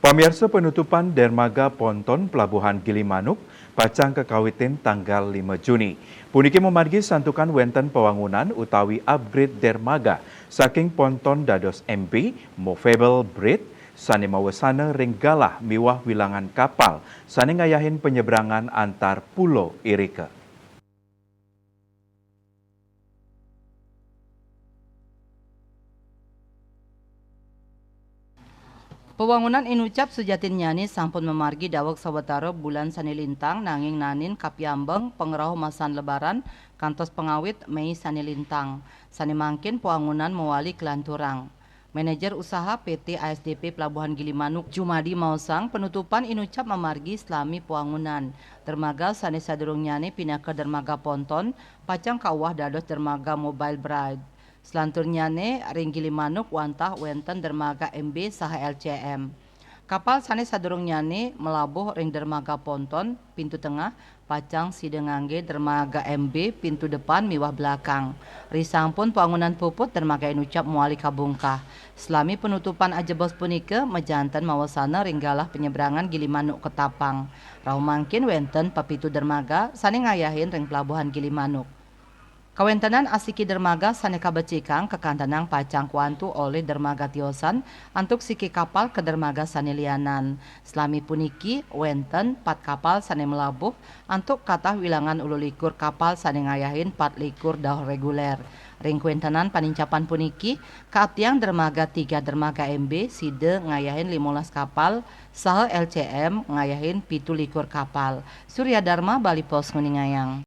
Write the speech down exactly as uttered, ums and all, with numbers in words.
Pamiarsa, penutupan dermaga ponton Pelabuhan Gilimanuk pacang kakawitin tanggal lima Juni. Puniki mamargi santukan wénten pawangunan utawi upgrade dermaga saking ponton dados M B, movable bridge, sané mawesana ring galah miwah wilangan kapal sané ngayahin penyebrangan antar pulo irika. Pewangunan inucap sujatinnyané sampun mamargi daweg sawatara bulan sané lintang, nanging nanin kapiambeng pangrauh masan Lebaran kantos pangawit Méi sané lintang. Sané mangkin pewangunan mawali kalanturang. Manajer Usaha P T A S D P Pelabuhan Gilimanuk Jumadi maosang, penutupan inucap mamargi salami pewangunan. Dermaga sané sadurungnyané pinaka dermaga ponton, pacang kauwah dados dermaga mobile bridge. Salanturnyané ring Gilimanuk wantah wénten dermaga M B saha L C M. Kapal sané sadurungnyané malabuh ring dermaga ponton pintu tengah, pacang sida nganggé dermaga M B pintu depan miwah belakang. Risampun pewangunan puput, dermaga inucap mawali kabungkah. Salami penutupan ajebos punika, majanten mawesana ring galah penyebrangan Gilimanuk Ketapang. Rauh mangkin wénten pepitu dermaga sané ngayahin ring Pelabuhan Gilimanuk. Kawéntenan asiki dermaga sané kabecikang kakantenang pacang kwantu olih dermaga tiosan antuk siki kapal ka dermaga sané lianan. Salami puniki, wénten pat kapal sané malabuh antuk katah wilangan ululikur kapal sané ngayahin patlikur dauh regulér. Ring kawéntenan panincapan puniki, kaaptiang dermaga tiga dermaga M B sida ngayahin limolas kapal, saha L C M ngayahin pitulikur kapal. Surya Dharma, Bali Post, nguningayang.